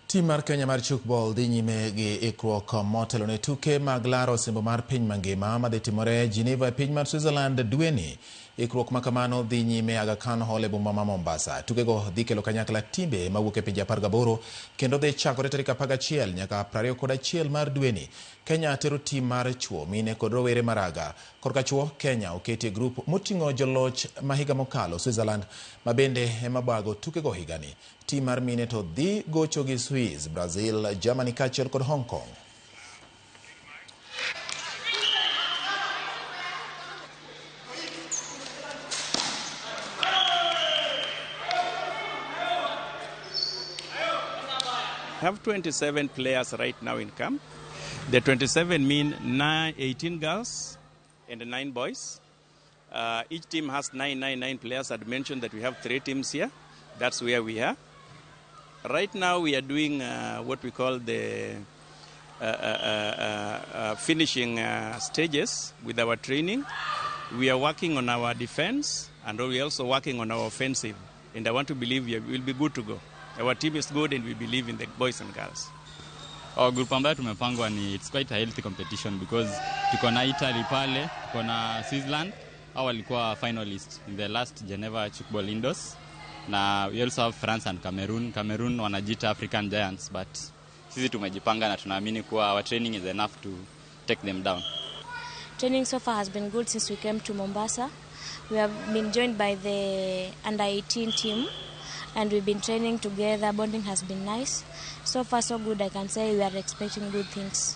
Tim mar Kenya mar Tchoukball dhi nyime gi ikruok motelo ne tuke mag laro osimbo mar piny mangima madhi timore Geneva e piny mar Switzerland dweni. Ikruok ma kamano dhi nyime Aga Khan Hall e boma ma Mombasa. Tukego dhi kelo kanyakla timbe mawuok e pinje 18 kendo dhi chakore tarik 11 nyaka 21 mar dweni. Kenya tero tim mar chuo, mine kod rowere maraga. Korka chuo, Kenya oketi e grup moting'o joloch ma higa mokalo Switzerland ma bende ema bago tukego higani. Tim mar mine to dhi gocho gi Swiss, Brazil, Germany kaachiel kod Hong Kong. Have 27 players right now in camp. The 27 mean 18 girls and 9 boys. Each team has 9 players. I'd mentioned that we have 3 teams here. That's where we are. Right now we are doing what we call the finishing stages with our training. We are working on our defense and we are also working on our offensive. And I want to believe we will be good to go. Our team is good and we believe in the boys and girls. Our group ambayo tumepangwa ni it's quite a healthy competition because tuko na Italy pale, tuko na Switzerland, hao walikuwa finalist in the last Geneva Tchoukball Indoors. Na we also have France and Cameroon. Cameroon wanajiita African Giants, but sisi tumejipanga na tunaamini kuwa our training is enough to take them down. Training so far has been good since we came to Mombasa. We have been joined by the under 18 team and we've been training together. Bonding has been nice. So far so good. I can say we are expecting good things.